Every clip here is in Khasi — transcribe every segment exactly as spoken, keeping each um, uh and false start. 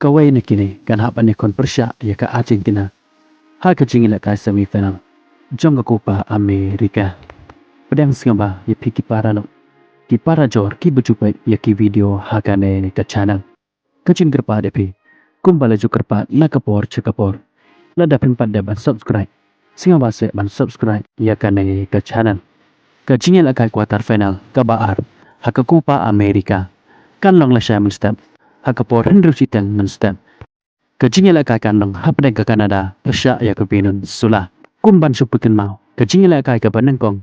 Kawei na kine kan hap ban ïakhun pyrshah ïa ka Argentina ha ka jingïalehkai semi final jong ka Copa America. Pdiang sngewbha ïa phi ki paralok, ki parajor kiba ju peit ïa ki video ha kane ka channel. Ka jingkyrpad ïa phi, kumba la ju kyrpad na ka por sha ka por, lada phim pat dep ban subscribe, sngewbha seh ban subscribe ïa kane ka channel. Ka jingïalehkai quarter final kaba ar ha ka Copa America kan long lashai mynstep ha ka por hynriew shiteng mynstep. Ka jingïalehkai kan long hapdeng ka Canada pyrshah ïa ka Venezuela. Kum ban shu pynkynmaw, ka jingïalehkai kaba nyngkong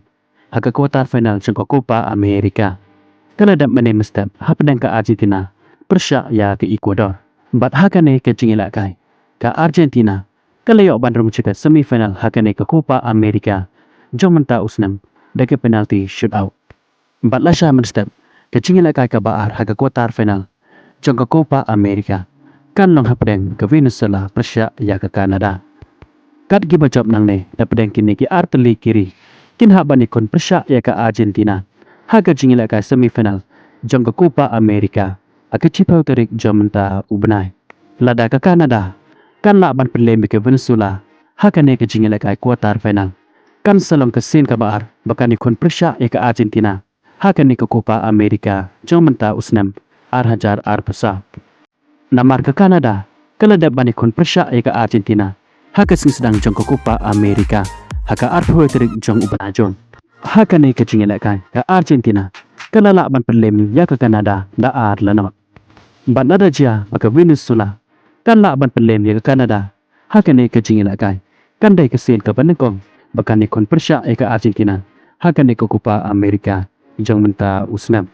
ha ka quarter final jong ka Copa America ka la dep mynne mynstep hapdeng ka Argentina pyrshah ïa ka Ecuador. Bad ha kane ka jingïalehkai, ka Argentina ka la ïoh ban rung sha ka semi final ha kane ka Copa America jong mynta u snem da ka penalty shootout. Bad lashai mynstep, ka jingïalehkai kaba ar ha ka quarter final jong ka Copa America kan long hapdeng ka Venezuela pyrshah ïa ka Canada. Kat kiba jop nangne, hapdeng kine ki artylli ki ri kin hap ban ïakhun pyrshah ïa ka Argentina ha ka jingïalehkai semi final jong ka Copa America ha ka shiphew tarik jong mynta u bnai. Lada ka Canada kan lah ban pynlem ïa ka Venezuela ha kane ka jingïalehkai quarter final, kan sa long ka sien kaba ar ba kan ïakhun pyrshah ïa ka Argentina ha kane ka Copa America jong mynta u snem ar hajar arphew saw. Namar ka Canada ka la dep ban ïakhun pyrshah ïa ka Argentina ha ka sien sdang jong ka Copa America ha ka arphew tarik jong u bnai Jun. Ha kane ka jingïalehkai, ka Argentina ka la lah ban pynlem ïa ka Canada da ar la nod. Bad lada jia ba ka Venezuela kan lah ban pynlem ïa ka Canada ha kane ka jingïalehkai, kan dei ka sien kaba nyngkong ba kan ïakhun pyrshah ïa ka Argentina ha kane ka Copa America jong mynta u snem.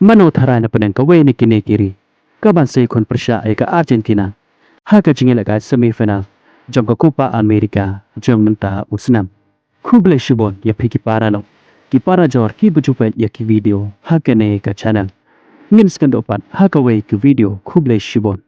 Mano tharai na pdeng kawei na kine ki ri kaban sa ïakhun pyrshah ïa ka Argentina ha ka jingïalehkai semi final jong ka Copa America jong mynta u snem? Khublei shibun ïa phi ki paralok, ki parajor kiba ju peit ïa ki video ha kane ka channel. Ngin sa ïakynduh pat ha kawei ka video. Khublei shibun.